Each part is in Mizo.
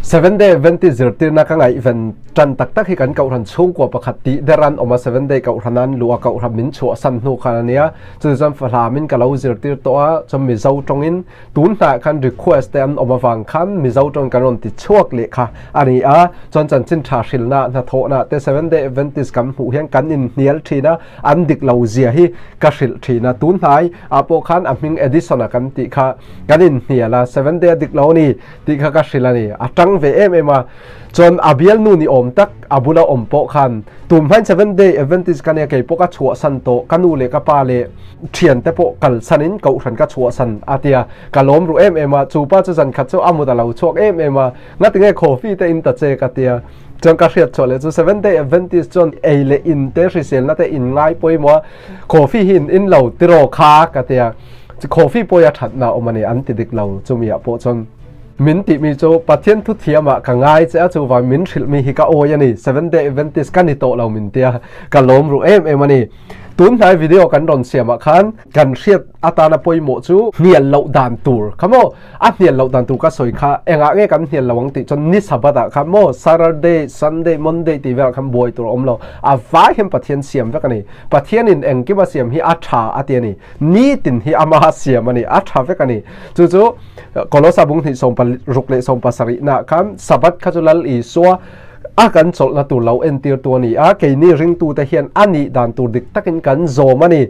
Seventh Day Adventist zirtirna ka ngaihven tan tak tak hi kan kohhran chhungkua pakhat tih der an awm a, Seventh Day kohhran an luh a, kohhran min chhuahsan hnu khan a nia. Chutichuan chuan fahlamin ka lo zirtir tawh a, chuan Mizo tawngin tun hnaiah khan request te an awm avang khan Mizo tawngin kan rawn ti chhuak leh kha a ni a. Chuan chanchin tha hrilhna, hnathawhna te Seventh Day Adventist kan hmuh hian kan inhnial thin a, an dik lo zia hi ka hrilh thin a. Tun hnai ah pawh khan a hming Edison a kan tih kha kan inhnial a, Seventh Day a dik lo a ni. tih kha ka hrilh a ni. A tang ve em em a. Chuan a bialnu ni awm tak a bula awm pawh khan tum hmain Seventh Day Adventist ka nia kei pawh ka chhuahsan tawh, ka nu leh ka pa leh thiante pawh kalsanin kohhran ka chhuahsan a tia. Ka lawm ru em em a. Chu pa chu zan khat chu a mut a lo chhuak em em a. Ngatinge coffee te in ta che ka tia. Chuan ka hriat chhuah leh chu Seventh Day Adventist chuan ei leh in te hriselna te in ngai pawimawh a, coffee hi in in lo tiraw kha ka tia. Coffee pawh a thatna awm a ni an ti dik lo chumi ah pawh chuan min tih mi chu Pathian thu thiam ah ka ngai che a chuvang min hrilh mi hi ka awi a ni Seventh Day Adventist ka ni tawh lo min tia ka lawm ru em em a ni tun hnai video kan rawn siam ah khan kan hriat atana pawimawh chu hnial loh dan tur kha maw A hnial loh dan tur ka sawi kha engah nge kan hnial lo ang tih chuan ni Sabbath ah khan maw Saturday, Sunday, Monday tih velah khan buai tur a awm lo. A vai hian Pathian siam vek a ni. Pathianin engkim a siam hi a tha a ti a ni. Nitin hi amaha siam a ni. A tha vek a ni. Chu chu Kolosa bung hnih sawmparuk leh sawmpasarih naah khan Sabbath kha chu Lal Isua a kan chawlhna tur lo entir tu a ni a, keini ringtute hian a nih dan tur dik takin kan zawm a ni.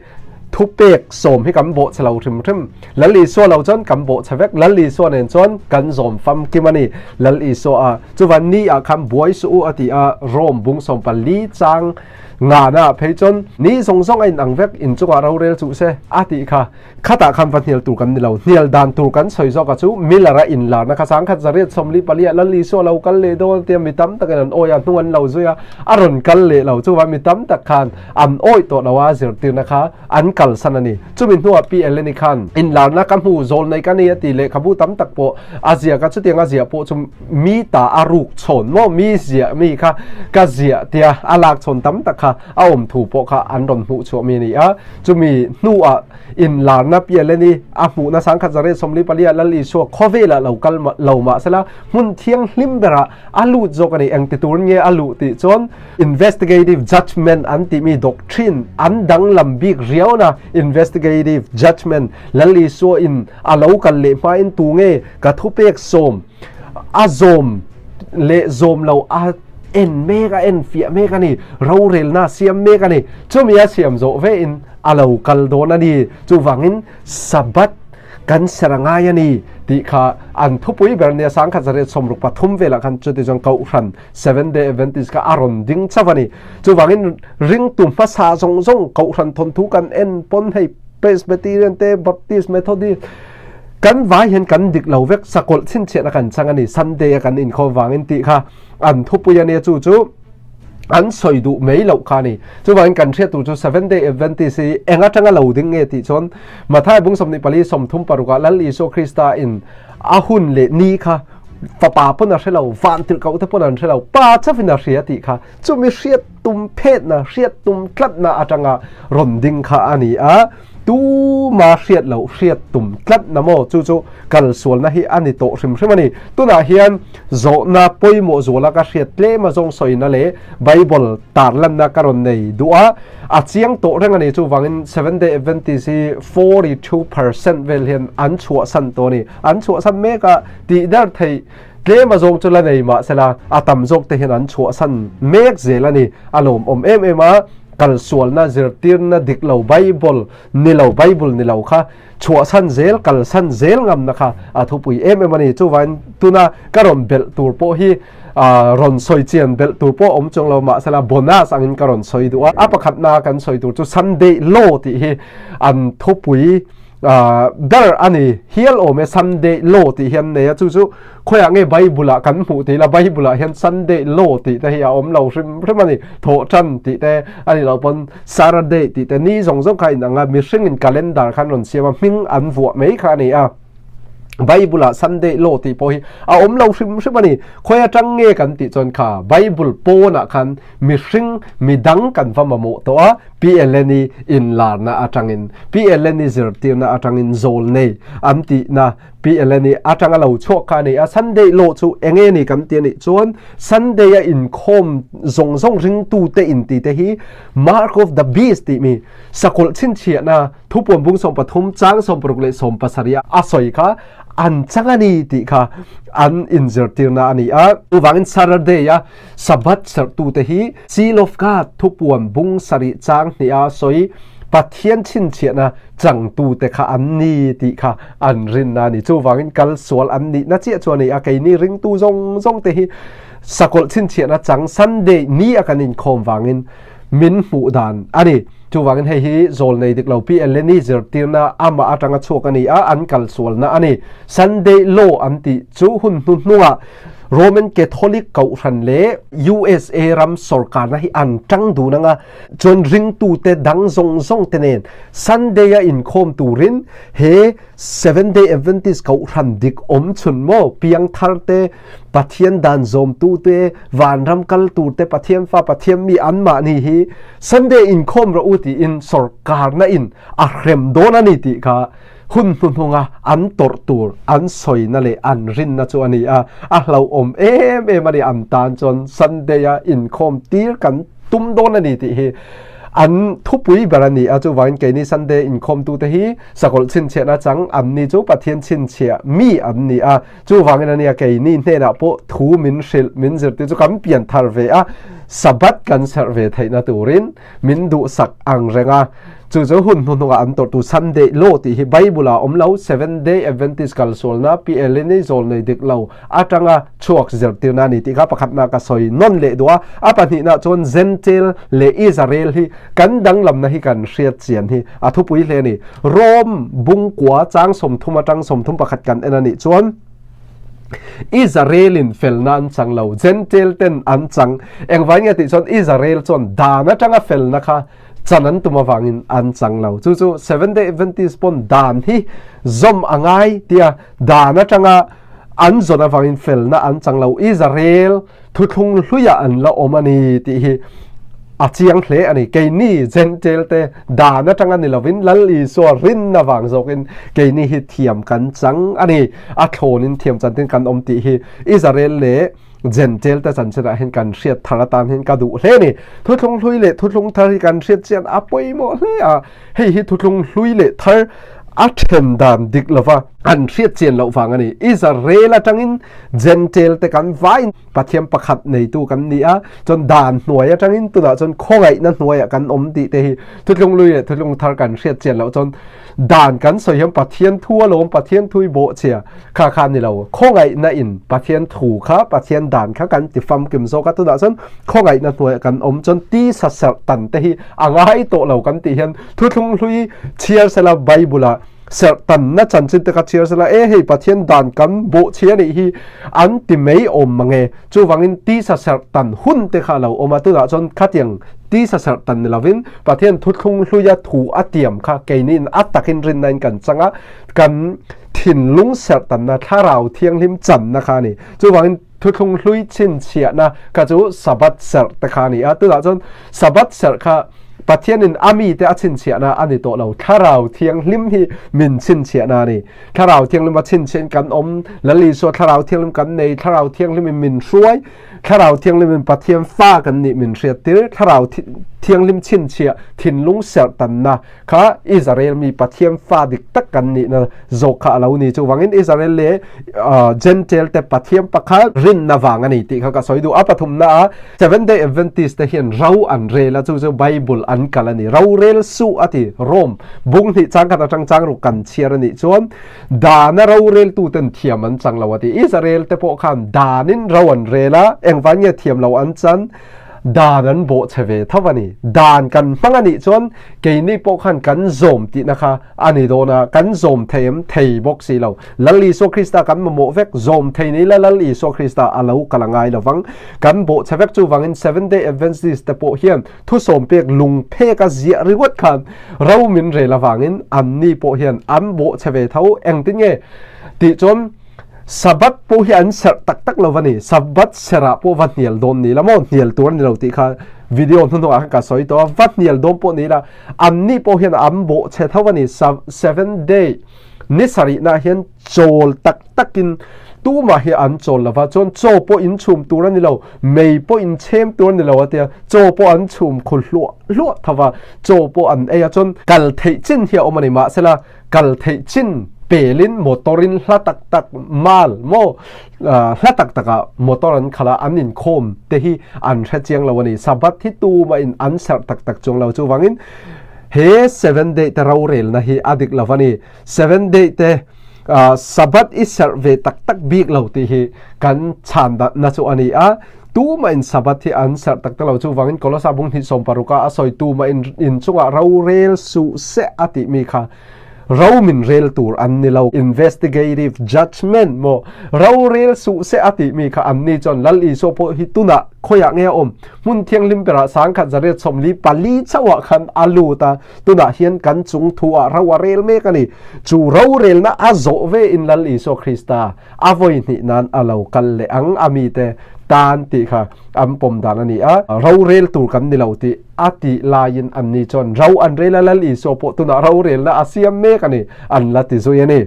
Thupek sawm hi kan bawhchhe lo hrim hrim. Lal Isua lo chuan kan bawhchhe vek. Lal Isua nen chuan kan zawm famkim a ni. Lal Isua a chuvan ni ah khan buai suh u a ti a, Rome bung 14 chang ngana ah phei chuan ni zawng zawng a inang vek, inchungah rorel chuh se a tih kha. Khatah khan va hnial tur kan ni lo, hnial dan tur kan sawi zawk a chu Miller-a inlarna kha sangkhat zariat 44 ah Lal Isua lo kal leh dawn tia mi tam takin an awi a, hnung an lo zui a, a rawn kal leh lo. Chuvang mi tam tak khan an awih tawh lo a, zirtirna kha an kalsan a ni. Chumi hnuah Pi Eleni khan inlarna ka hmu zawl nei ka ni a ti lehkhabu tam tak pawh a ziak a, chutiang a ziah pawh chu mi ta a ruk chhawn maw, mi ziah mi kha ka ziah tia a lak chhawn tam tak kha a awm thu pawh kha an rawn hmuh chhuah mi a ni a, chumi hnuah inlarna pialeni a hmuhna sangkhat zariat 44 ah Lal Isua khawvelah lo kal lo mah sela hmun thianghlim berah a lut zawk a ni. Engti tur nge a luh tih chuan investigative judgement an tih mi doctrine an danglam bik riauna investigative judgement Lal Isua in a lo kal leh hmain tu nge ka thupek sawm a zawm leh zawm lo a en mek a en fiah mek a ni, rorelna siam mek a ni. Chumi a siam zawh ve in a lo kal dawn a ni. Chuvangin Sabbath kan ser a ngai a ni tih kha an thupui ber nia sangkhat zariat 63 velah khan chuti chuan Kohhran Seventh Day Adventist kha a rawn ding chauh a ni. Chuvangin ringtu hmasa zawng zawng Kohhran thawnthu kan en pawn hei Presbyterian te Baptist Methodist kan vai hian kan dik lo vek sakawlh chhinchhiahna kan chang a ni Sunday a kan inkhawm vangin tih kha an thupui a nia chu chu an sawi duh mai loh kha a ni. Chuvangin kan hriat tur chu Seventh Day Adventist hi eng atanga lo ding nge tih chuan Mathai bung 24 36 ah Lal Isua Krista in a hun leh ni kha fapa pawn a hre lo, van tirhkoh te pawn an hre lo, pa chauhin a hria tih kha chumi hriat tum phetna, hriat tum tlatna atanga rawn ding kha a ni a. Tuma hriat loh hriat tum tlat na maw? Chu chu kalsualna hi a ni tawh hrim hrim a ni. Tunah hian zawhna pawimawh zuala ka hriat tlem a zawng sawina leh Bible tarlanna ka rawn nei duh a, a chiang tawh reng a ni. Chuvangin Seventh Day Adventist hi 42% vel hian an chhuahsan tawh a ni. An chhuahsan mek a, tih der theih tlem a zawng chu la nei mahsela a tam zawk te hian an chhuahsan mek zel a ni. A lawmawm em em a. Kalsualna zirtirna dik lo Bible ni lo Bible ni lo kha chhuahsan zel kalsan zel ngamna kha a thupui em em a ni. Chuvain tuna ka rawn belh tur pawh hi rawn sawi chian belh tur pawh awm chuang lo mahsela bonus angin ka rawn sawi duh a. A pakhatna kan sawi tur chu Sunday law tih hi an thupui ber a ni hial awm e. Sunday law tih hi an nei a, chu chu Khawiah nge Bible ah kan hmuh tih la Bible ah hian Sunday law tih te hi a awm lo hrim hrim a ni. Thawhtan tih te a nih loh pawn Saturday tih te ni zawng zawng kha a inang a, mihringin calendar khan rawn siam a, hming an vuah mai kha a ni a. Bible ah Sunday law tih pawh hi a awm lo hrim hrim a ni. Khawi atang nge kan tih chuan kha Bible pawnah khan mihring midang kan va mamawh tawh a, PLN-i inlarna atangin, PLN-i zirtirna atangin zawl nei an tihna. Pi Ellen-i atanga lo chhuak kha a ni a. Sunday law chu enge ni kan ti a nih chuan Sunday-a inkhawm zawng zawng ringtute intite hi Mark of the Beast tih mi sakawlh chhinchhiahna thupuan bung 13 chang 16 leh 17 a sawi kha an chang a ni tih kha an inzirtirna a ni a. Chuvangin Saturday-a Sabbath serhtute hi Seal of God thupuan bung sarih chang hniha sawi Pathian chhinchhiahna changtute kha an ni tih kha an rinna a ni. Chuvangin kal sual an nihna chiah chu a ni a, keini ringtu zawng zawng te hi sakawlh chhinchhiahna chang Sunday ni a kan inkhawm vangin min hmuh dan a ni. Chuvangin hei hi zawlnei dik lo Pi Eleni zirtirna amah atanga chhuak a ni a, an kal sualna a ni. Sunday law an tih chu hun hnuhnungah Roman Catholic kohhran leh USA ram sorkarna hi an tang dun anga chuan ringtute dang zawng zawng te nen Sunday a inkhawm turin he Seventh Day Adventist kohhran dik awm chhun maw piangthar te, Pathian dan zawmtu te, vanram kal tur te, Pathian fa Pathian mi anmahni hi Sunday inkhawm rawh u tiin sorkarna in a hrem dawn a ni tih kha Hun hnuhnunga an tawrh tur an sawina leh an rinna chu a ni a, a hlauhawm em em a ni. An tan chuan Sunday-a inkhawm tir kan tum dawn a ni tih hi an thupui ber a ni a. Chuvangin keini Sunday inkhawmtute hi sakawlh chhinchhiahna chang an ni chu Pathian chhinchhiah mi an ni a. Chuvangin a nia keini hnenah pawh thu min hrilh, min zirtir chu kan pian thar ve a, Sabbath kan serh ve theihna turin min duhsak ang reng a. Chu chu hun hnuhnungah an tawrhtu Sunday Law tih hi Bible ah awm lo, Seventh Day Adventist kalsualna PLNA zawl nei dik lo atanga chhuak zirtirna a ni tih kha pakhatna ka sawi nawn leh duh a. A pahnihna chuan Gentile leh Israel hi kan danglamna hi kan hriat chian hi a thupui hle a ni. Rome bungkua chang 30 atang 31 kan en a nih chuan, Israel in felna an chang lo, Gentile ten an chang. Engvai nge tih chuan Israel chuan dan atanga felna kha chan an tum avangin an chang lo. Chu chu Seventh Day Adventist pawn dan hi zawm a ngai tia dan atanga an zawn avangin felna an chang lo. Israel thuthlung hluiah an la awm a ni tih hi a chiang hle a ni. Keini Gentile te dan atanga ni lovin Lal Isua rinna vang zawkin keini hi thiam kan chang a ni. A thlawnin thiam chantin kan awm tih hi Israel leh Gentile te chanchinah hian kan hriat thar atan hian ka duh hle a ni. Thuthlung hlui leh thuthlung thar hi kan hriat chian a pawimawh hle a. Hei hi thuthlung hlui leh thar a then dan dik lova an hriat chian loh vang a ni. Israel atangin Gentile te kan vaiin Pathian pakhat neitu kan ni a, chuan dan hnuai atangin tunah chuan khawngaihna hnuaiah kan awm tih te hi thuthlung hlui leh thuthlung thar kan hriat chian loh chuan Dan kan sawi hian Pathian thu alawm, Pathian thu i bawhchhia kha kha a ni lo. Khawngaihna in Pathian thu kha, Pathian dan kha kan ti famkim zawk a, tunah chuan khawngaihna hnuaiah kan awm chuan tisa serh tan te hi a ngai tawh lo kan tih hian thuthlung hlui chhiar sela Bible ah serh tanna chanchin te kha chhiar sela e hei Pathian dan kan bawhchhia nih hi an ti mai awm mange. Chuvangin tisa serh tan hun te kha a lo awm a, tunah chuan khatiang tisa serh tan ni lovin Pathian thuthlung hluia thu a tiam kha keiniin a takin rinnain kan chang a, kan thinlung serh tanna thlarau thianghlim channa kha a ni. Chuvangin thuthlung hlui chhinchhiahna kha chu Sabbath serh te kha a ni a, tunah chuan Sabbath serh kha Pathianin a mite a chhinchhiahna a ni tawh lo, thlarau thianghlim hi min chhinchhiahna a ni. Thlarau Thianghlim a chhinchhiahin kan awm, Lal Isua Thlarau Thianghlim kan nei, Thlarau Thianghlimin min hruai, Thlarau Thianghlimin Pathian fa kan nih min hriattir, Thlarau Thianghlim chhinchhiah thinlung serhtanna kha Israel mi Pathian fa dik tak kan nihna zawk kha a lo ni. Chuvangin Israel leh Gentile te Pathian pakhat rinna vang a ni tih kha ka sawi duh. A pathumna ah Seventh Day Adventist te hian ro an rel a, chu chu Bible an kal a ni. Rorel suh a ti. Rome bung hnih chang khat atang chang ruk kan chhiar a nih chuan dana roreltu ten thiam an chang lo a ti. Israel te pawh khan danin ro an rel a, engvang nge thiam lo an chan? Dan an bawh che ve tho a ni. Dan kan hmang a nih chuan keini pawh khan kan zawm tihna kha a ni dawn a, kan zawm thei em? Thei bawk si lo. Lal Isua Krista kan mamawh vek, zawm thei ni ila Lal Isua Krista a lo kal a ngai lo vang. Kan bawhchhe vek chuvangin Seventh Day Adventist te pawh hian thusawm pek lung phek a ziah ringawt khan ro min rel avangin anni pawh hian an bawhchhe ve tho. Engtin nge tih chuan Sabbath pawh hi an serh tak tak lo va ni. Sabbath serh ah pawh va hnial dawn ni la maw? Hnial tur a ni lo tih kha video hnuhnawh ah khan ka sawi tawh a, va hnial dawn pawh ni la anni pawh hian an bawhchhe tho a ni. Seventh Day. Ni sarihnaah hian chawl tak takin tumah hi an chawl lova, chuan chaw pawh in chhum tur a ni lo, mei pawh in chhem tur a ni lo a tia, chaw pawh an chhum khu hluah hluah tho va, chaw pawh an ei a, chuan kal theih chin hi a awm a ni, mahsela kal theih chin pelin motor in hla tak tak mal maw hla tak takah motor an khalh a, an inkhawm te hi an hre chiang lo a ni, Sabbath hi tumah in an serh tak tak chuang lo, chuvangin he Seventh Day te rorelna hi a dik lo a ni. Seventh Day te Sabbath i serh ve tak tak bik lo tih hi kan chhan na chu a ni a. Tumah in Sabbath hi an serh tak tak lo chuvangin Kolosa bung hnih sawm paruk a a sawi tumah in in chungah rorel suh se a tih mi kha ro min rel tur an ni lo. Investigative judgement maw rorel suh se a tih mi kha an ni chuan Lal Isua pawh hi tunah khawiah nge a awm? Hmun thianghlim berah 1844 chauhah khan a lut a. Tunah hian kan chung thu ah ro a rel mek a ni. Chu rorelna a zawh ve in Lal Isua Krista a vawi hnih nan a lo kal leh ang a mite tan tih kha an pawm dan a ni a. Rorel tur kan ni lo tih a tih laiin anni chuan ro an rel a, Lal Isua pawh tunah rorelna a siam mek a ni an la ti zui a ni.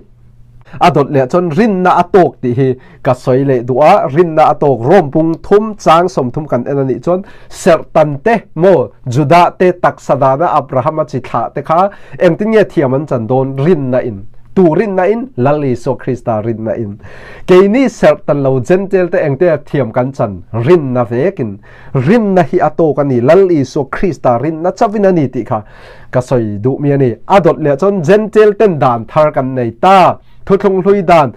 A dawt leh chuan rinna a tawk tih hi ka sawi leh duh a, rinna a tawk Rom pung thum chang 30 kan en a nih chuan serhtan te maw Judah te taksa dana Abraham a chi thlah te kha engtin nge thiam an chan dawn rinna in tu rinna in Lal Isua Krista rinna in keini serhtan lo Gentile te engte thiam kan chan rinna vekin rinna hi a tawk a ni Lal Isua Krista rinna chauhin a ni tih kha Ka sawi duh mi a ni. A dawt leh chuan Gentile ten dan thar kan nei ta. Thuthlung hlui dan,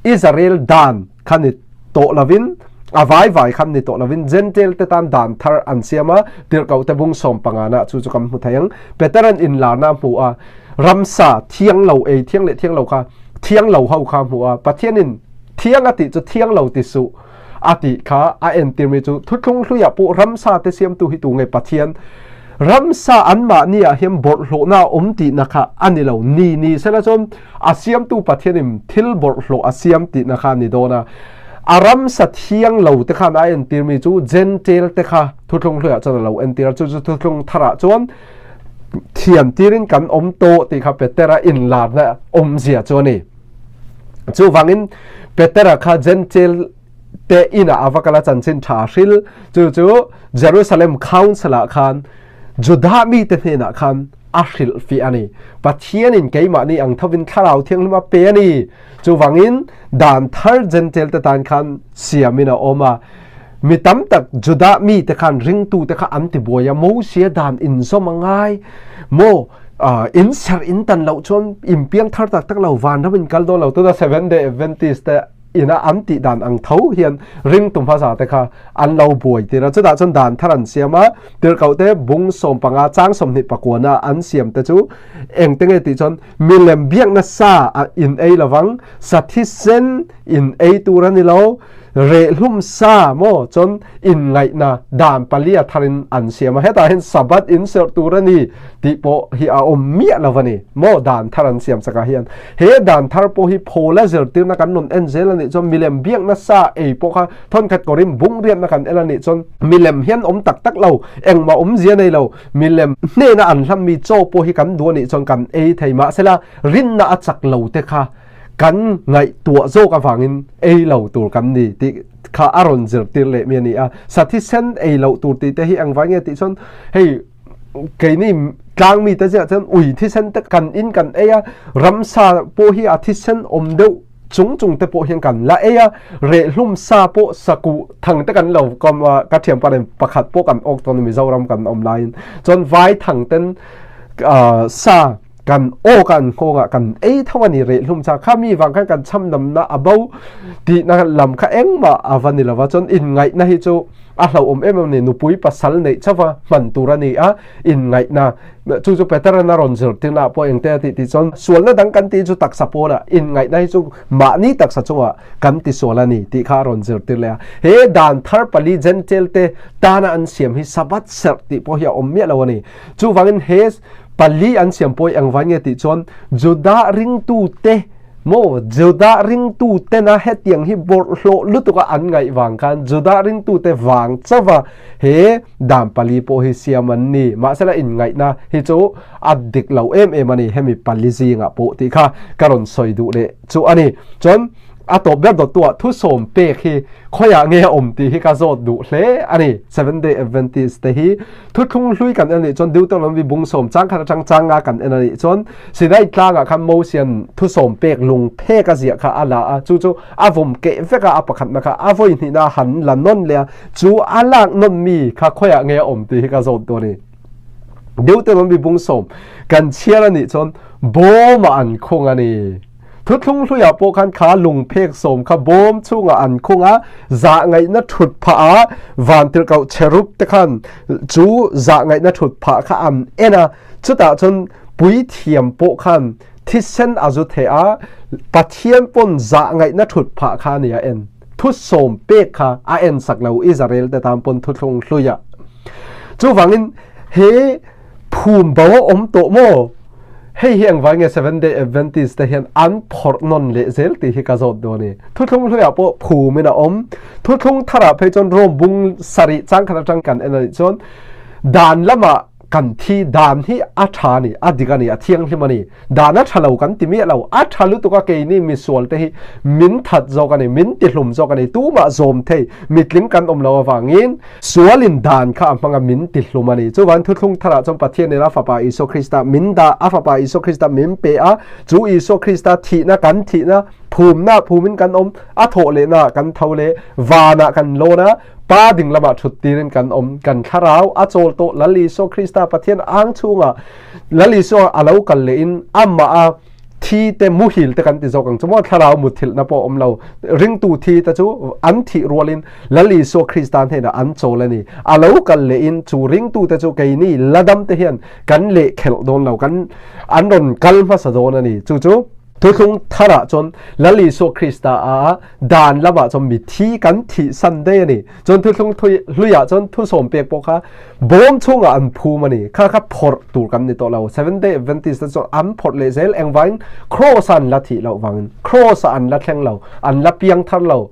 Israel dan kha ni tawh lovin, a vai vai khan ni tawh lovin Gentile te tan dan thar an siam a, tirhkoh te bung 15 nah chu chu kan hmu thei ang. Peteran inlarna a hmu a, ramsa thiang lo ei thiang leh thiang lo kha thiang lo ho kha a hmu a, Pathianin thiang a tih chu thiang lo ti suh a tih kha a entir mi chu thuthlung hluiah pawh ramsa te siamtu hi tu nge Pathian ramsa anmahni ah hian bawlhhlawhna a awm tihna kha a ni lo ni ni sela chuan a siamtu Pathianin thil bawlhhlawh a siam tihna kha a ni dawn a a ramsa thiang lo te khan a entir mi chu Gentile te kha thuthlung hluiah chuan a lo entir a chu chu thuthlung tharah chuan thiam tirin kan awm tawh tih kha Petera inlarna awmzia chu a ni. Chuvangin Petera kha Gentile te inah a va kal a chanchin tha hril chu chu Jerusalem Council ah khan Judah mite hnenah khan a hrilh fiah a ni. Pathianin keimahni ang thovin Thlarau Thianghlim a pe a ni. Chuvangin dan thar Gentile te tan khan siamin a awm a. Mi tam tak Judah mite khan ringtute kha an ti buai a, Mosia dan inzawm a ngai maw? In serh in tan loh chuan in piang thar tak tak lo, vanram in kal dawn lo. Tuna Seventh Day Adventist te ina an tih dan ang tho hian ringtu hmasa te kha an lo buai tir a. Chutah chuan dan thar an siam a, tirhkoh te bung 15 chang 29 a an siam te chu engte nge tih chuan milem biakna sa in ei lovang, sa thisen in ei tur a ni lo, Rehhlum sa maw chuan inngaihna dan palia tharin an siam a, hetah hian Sabbath in serh tur a ni tih pawh hi a awm miah lo a ni maw dan thar an siam chakah hian. He dan thar pawh hi Paula zirtirna kan rawn en zel a nih chuan milem biakna sa ei pawh kha thawnkhat kawrin bung riatna kan en a nih chuan milem hian awm tak tak lo, engmah awmzia nei lo, milem hnena an hlammi chaw pawh hi kan duh a nih chuan kan ei thei mahsela rinna a chak lo te kha kan ngaihtuah zawk avangin ei lo tur kan ni tih kha a rawn zirtir leh mi a ni a. Sathi sen ei loh tur tih te hi engvai nge tih chuan hei keini tlang mi te ziah chuan ui thisen te kan in kan ei a, ramsa pawh hi a thisen awm deuh chung chung te pawh hian kan la ei a, rehhlum sa pawh sakuh thang te kan lo kawm a, ka thianpa nen pakhat pawh kan awk tawn a Mizoram kan awm laiin chuan vai thang ten sa kan aw kan nghawngah kan ei tho a ni rehhlum cha kha mi vang khan kan cham namna a bo tihna lam kha engmah a va ni lova chuan inngaihna hi chu a hlauhawm em em ni nupui pasal neih chauva hman tur a ni a inngaihna chu chu Peteran a rawn zirtirna ah pawh engte a tih tih chuan sualna dang kan tih chu taksa pawnah inngaihna hi chu mahni taksa chungah kan tisual a ni tih kha a rawn zirtir leh a he dan thar pali Gentile te tana an siam hi Sabbath serh tih pawh hi a awm miah lo a ni chuvangin he Pali an siam pawi engvai nge tih chuan Judah ringtute Maw Judah ringtu tena hetiang hi bawlhhlawh lutuka an ngaih vang khan Judah ringtute vang chauha he dan pali pawh hi siam an ni. Mahsela inngaihna hi chu a dik lo em em a ni hemi pali zingah pawh tih kha ka rawn sawi duh leh chu a ni. Chuan a tawp ber dawttuah thusawm pek hi khawiah nge a awm tih hi ka zawt duh hle a ni. Seventh Day Adventist te hi Thuthlung hlui kan en nih chuan Deuteronomy bung sawm chang khat atang chang nga kan en a nih chuan Sinai tlangah khan Mosian thusawm pek lung phek a ziah kha a la a, chu chu a vawm keh vek a, a pakhatna kha a vawi hnihna han la nawn leh a, chu a lak nawn mi kha khawiah nge a awm tih hi ka zawt dawn a ni. Deuteronomy bung sawm kan chhiar a nih chuan bawmah an khung a ni. Thuthlung hluiah pawh khan kha lungphek sawm kha bawm chungah an khung a, zahngaihna thut phah a vantirhkoh cherub te khan chu zahngaihna thut phah kha an en a, chutah chuan puithiam pawh khan thisen a zu theh a, Pathian pawn zahngaihna thut phah kha a ni a en. Thusawm pek kha a en sak lo Israel te tan pawn thuthlung hluiah. Chuvangin he phum bo a awm tawh maw? Hei hi engvai nge Seventh Day Adventist te hian an phawrh nawn leh zel tih hi ka zawt dawn a ni. Thuthlung hluiah pawh phumin a awm. Thuthlung tharah phei chuan Rome bung sarih changkhat atang kan en a nih chuan dan lamah kan thi dan hi a tha a ni, a dik a ni, a thianghlim a ni. Dan a tha lo kan ti miah lo, a tha lutuk a keini misual te hi min that zawk a ni, min tihlum zawk a ni, tumah zawm thei mitling kan awm lo avangin Sualin dan kha a hmang a min ti hlum a ni. Chuvan thuthlung tharah chuan Pathianin a Fapa Isua Krista min dah, a Fapa Isua Krista min pe a, chu Isua Krista thihna kan thihna, phumna phumin kan awm, a thawh lehna kan tho leh, vanah kan lawn a, Pa ding lamah thut tirin kan awm, kan thlarau a chawl tawh Lal Isua Krista Pathian ang chhungah Lal Isua a lo kal lehin amah a thi te muhil te kan ti zawk ang chu maw thlarau muthilhna pawh awm lo ringtu thi te chu an thih rualin Lal Isua Krista hnenah an chawl a ni a lo kal lehin chu ringtu te chu keini ladam te hian kan leh khelh dawn lo kan an rawn kal hmasa dawn a ni chu chu Thuthlung tharah chuan Lal Isua Krista a dan lamah chuan mithi kan thih san daih a ni. Chuan thuthlung hluiah chuan thusawm pek pawh kha bawm chhungah an phum a ni. Kha kha phawrh tur kan ni tawh lo. Seventh Day Adventist te chuan an phawrh leh zel engvangin Cross an la thih loh vangin Cross ah an la thleng lo, an la piang thar lo.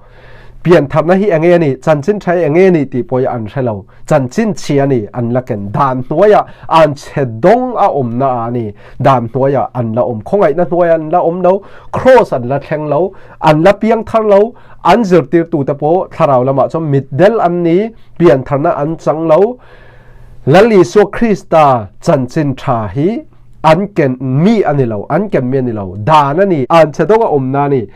Piantharna hi enge a nih, chanchin tha hi enge a nih tih pawh hi an hre lo. Chanchin chhia a ni, an la ken. Dan hnuaiah an chhe dawng a awmna ah a ni. Dan hnuaiah an la awm. Khawngaihna hnuaiah an la awm lo. Cross an la thleng lo. An la piangthar lo. An zirtirtute pawh thlarau lamah chuan mitdel an ni, piantharna an chang lo. Lal Isua Krista chanchin tha hi an ken mi a ni lo, an ken mi a ni lo. Dan a ni, an chhe dawng a awmna a ni.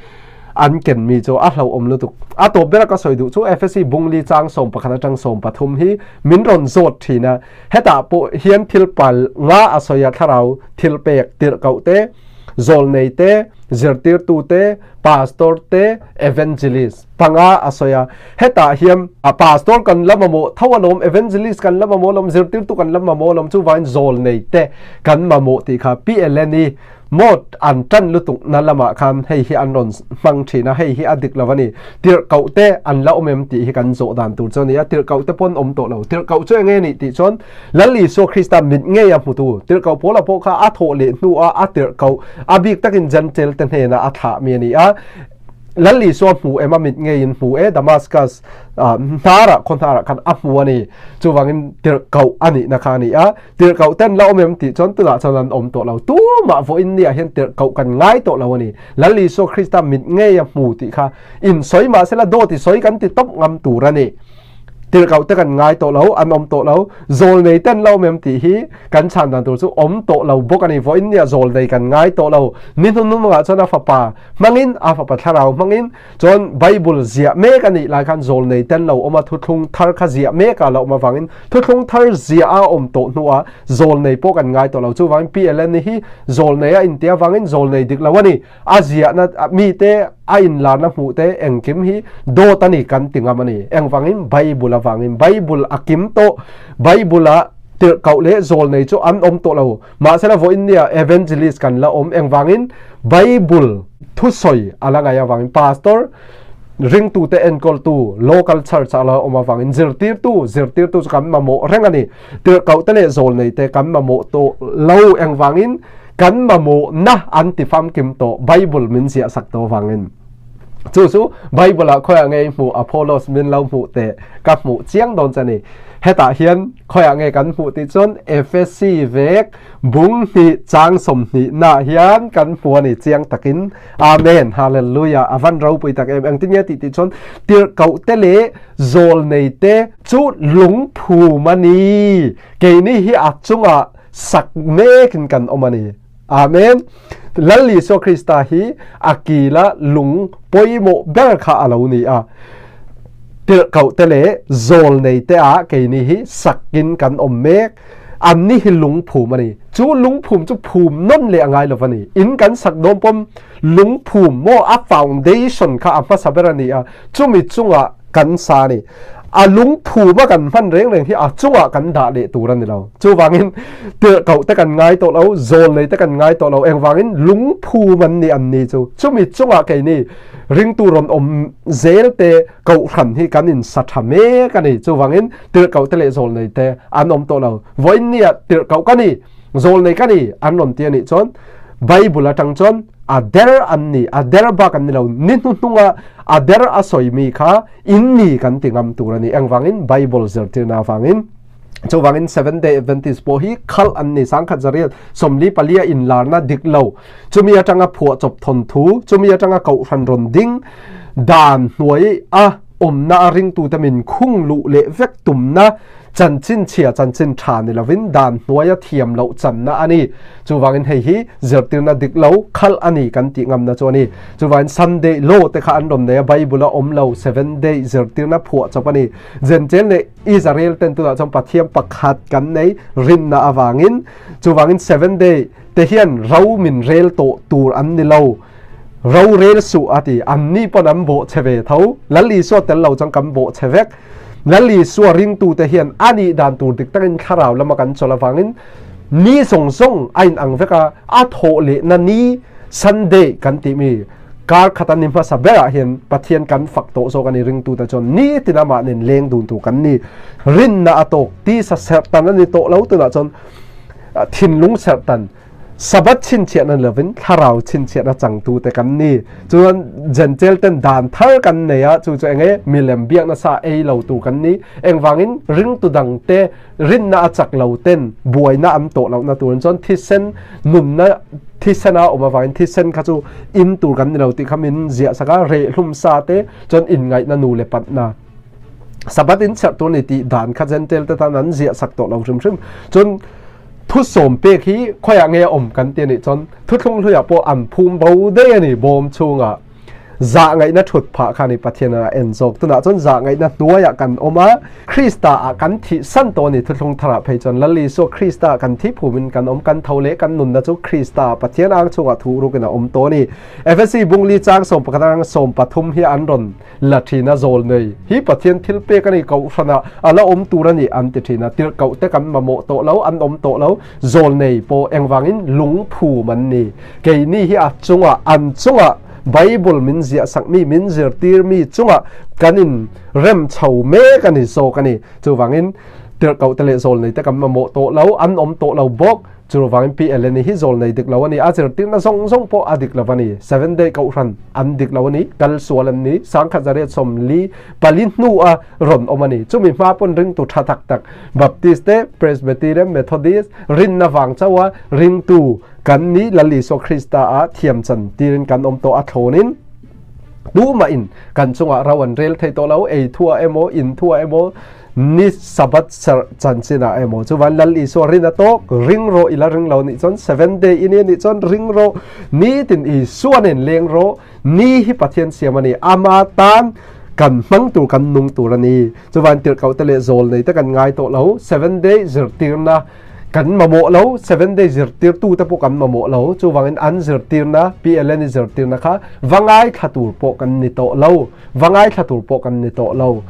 An ken mi chu a hlauhawm lutuk. A tawp bera ka sawi duh chu Efesi bungli chang 11 atang 13 hi min rawn zawt thin a. Hetah pawh hian thil pal nga a sawi a, thlarau thil pek tirhkoh te, zawlnei te, zirtirtu te, pastor te, evangelist panga a sawi a. Hetah hian a pastor kan la mamawh tho alawm, evangelist kan la mamawh alawm, zirtirtu kan la mamawh alawm, chuvangin zawlnei te kan mamawh tih kha Pi Ellen-i Mawt an tan lutuk na lamah khan hei hi an rawn hmang thin a, hei hi a dik lo a ni. Tirhkoh te an la awm em tih hi kan zawh dan tur chu a ni a, tirhkoh te pawn awm tawh lo. Tirhkoh chu enge nih tih chuan Lal Isua Krista mit ngei a hmutu tirhkoh Paula pawh kha a thawh leh hnuah a tirhkoh a bik takin Gentile te hnenah a thlah mi a ni a. Lal Isua hmu em a mit ngeiin hmu e Damascus hnarah khaw hnarah khan a hmu a ni. Chuvangin tirhkoh a nihna kha a ni a. Tirhkoh ten la awm em tih chuan tunah chuan an awm tawh lo. Tumah vawiin niah hian tirhkoh kan ngai tawh lo a ni. Lal Isua Krista mit ngei a hmu tih kha insawi mahse la dawt i sawi kan ti tawp ngam tur a ni. Tirhkoh te kan ngai tawh lo, an awm tawh lo. Zawlnei ten la awm em tih hi kan chhan dan tur chu awm tawh lo bawk a ni. Vawiin niah zawlnei kan ngai tawh lo. Ni hnunhnungah chuan a fapa hmangin, a fapa thlarau hmangin Chuan Bible ziah mek a nih lai khan zawlnei ten lo awm a, thuthlung thar kha ziah mek a lo awm avangin thuthlung thar ziah a awm tawh hnuah zawlnei pawh kan ngai tawh lo. Chuvangin PLN hi zawlnei a inti avangin zawlnei dik lo a ni. A ziahna mite a inlarna hmuh te engkim hi dawt a ni kan ti ngam a ni. Engvangin Bible avangin Bible a kim tawh. Bible ah tirhkoh leh zawlnei chu an awm tawh lo. Mahsela vawiin nia evangelist kan la awm. Engvangin Bible thusawi a la ngaih avangin pastor ringtute enkawltu local church a la awm avangin zirtirtu zirtirtu chu kan mamawh reng a ni. Tirhkohte leh zawlneite kan mamawh tawh lo. Engvangin? Kan mamawhna an ti famkim tawh Bible min ziah sak tawh vangin. Chu chu Bible ah khawiah nge i hmuh Apollos min lo hmuh teh ka hmuh chiang dawn che ni. Hetah hian khawiah nge kan hmuh tih chuan Efesi vek bung hnih chang 20 nah hian kan hmu a ni chiang takin. Amen Hallelujah a van ropui tak em engtin nge tih tih chuan tirhkoh te leh zawlnei te chu lungphum a ni. Keini hi a chungah sak mekin kan awm a ni. Amen. Lal Isua Krista hi a kila lung pawimawh ber kha a lo ni a. Tirhkoh te leh zawlnei te ah keini hi sakin kan awm mek. Anni hi lungphum a ni. Chu lungphum chu phum nawn leh a ngai lo a ni. In kan sak dawn pawm lungphum maw a foundation kha a hmasa ber a ni a. Chumi chungah kan sa a ni. A lungphum a kan hman reng reng hi a chungah kan dah leh tur a ni lo. Chuvangin tirhkoh te kan ngai tawh lo, zawlnei te kan ngai tawh lo. Engvangin lungphum an ni an ni chu. Chumi chungah keini ringtu rawn awm zel te kohhran hi kan insa tha mek a ni. Chuvangin tirhkoh te leh zawlnei te an awm tawh lo. Vawiin nia tirhkoh ka ni, zawlnei ka ni an rawn ti a nih chuan Bible atang chuan a der an ni, a der bak an ni lo. Ni hnuhnunga a der a sawi mi kha in ni kan ti ngam tur a ni. Engvangin? Bible zirtirna avangin. Chuvangin Seventh Day Adventist pawh hi khalh an ni. 10,140 a inlarna dik lo. Chumi atanga phuah chawp thawnthu, chumi atanga kohhran rawn ding dan hnuai a awmna a ringtute min khung luh leh vek tumna chanchin chhia chanchin tha ni lovin dan hnuaia thiam loh channa a ni. Chuvangin hei hi zirtirna dik lo khalh a ni kan tih ngamna chu a ni. Chuvangin Sunday law te kha an rawn nei a, Bible a awm lo, Seventh Day zirtirna phuah chawp a ni. Jentail leh Israel ten tunah chuan Pathian pakhat kan nei rinna avangin. Chuvangin Seventh Day te hian ro min rel tawh tur an ni lo. Ro rel suh a ti. Anni pawn an bawh che ve tho. Lal Isua tel lo chuan kan bawh che vek. Lal Isua ringtute hian a nih dan tur dik takin thlarau lama kan chawlh avangin ni zawng zawng a inang vek a, a thawh lehna ni Sunday kan tih mi kar khat a ni hmasa berah hian Pathian kan fak tawh zawk a ni ringtute chuan ni tin amah nen leng dun tur kan ni. Rinna a tawk tisa serhtan a ni tawh lo tunah chuan thinlung serhtan Sabbath chhinchhiahna ni lovin thlarau chhinchhiahna changtute kan ni. Chuan Jentail ten dan thar kan nei a, chu chu enge milem biakna sa ei lo tur kan ni. Engvangin ringtu dangte rinna a chak lo ten buaina an tawh lohna turin chuan thisen nunna thisena awm avangin thisen kha chu in tur kan ni lo tih kha min ziah sak a, rehlum sa te chuan inngaihna nu leh patna. Sabbath in serh tur ni tih dan kha Jentail te tan an ziah sak tawh lo hrim hrim. Chuan thu sawm pek hi khawiah nge awm kan ti a nih chuan thuthlung hluiah pawh an phum bo daih a ni bawm chhungah zah ngaihna thut phah kha ni Pathian a en zawk tunah chuan zah ngaihna hnuaiah kan awm a Krista ah kan thih san tawh a ni thuthlung tharah phei chuan Lal Isua Krista ah kan thi phumin kan awm kan tho leh kan nunna chu Krista ah Pathian ang chhungah thu rukin a awm tawh a ni Efesi bungli chang 11 atang 13 hi an rawn la thin a zawl nei hi Pathian thil pek a ni kohhran ah a la awm tur a ni an ti thin a tirhkoh te kan mamawh tawh lo an awm tawh lo zawl nei pawh engvangin lungphum an ni keini hi a chungah an chungah Bible min ziah sak mi min zirtir mi chungah kan in rem chho mek a ni zawk a ni chuvangin tirhkoh te leh zawl nei te kan mamawh tawh lo an awm tawh lo bawk Chuvangin Pi Eleni hi zawlnei dik lo a ni, a zirtirna zawng zawng pawh a dik lo a ni. Seventh Day Kohhran an dik lo a ni, kal sual an ni, 1944 hnu a rawn awm a ni. Chumi hma pawn ringtu tha tak tak Baptist te, Presbyterian, Methodist rinna vang chauha ringtu kan ni Lal Isua Krista ah thiam chan tirin kan awm tawh a thlawnin tumahin kan chungah ro an rel thei tawh lo, ei thuah emaw, in thuah emaw, Ni Sabbath serh chanchin ah emaw chuan Lal Isua rin a tawk ring rawh ila ring lo nih chuan Seventh Day i ni nih chuan ring rawh nitin Isua nen leng rawh ni hi Pathian siam a ni ama tan kan hmang tur kan nung tur a ni chuan tirhkoh te leh zawl nei te kan ngai tawh lo Seventh Day zirtirna kan mamawh lo Seventh Day zirtirtu te pawh kan mamawh lo chuvangin an zirtirna PLN i zirtirna kha va ngaithla tur pawh kan ni tawh lo va ngaithla tur pawh kan ni tawh lo.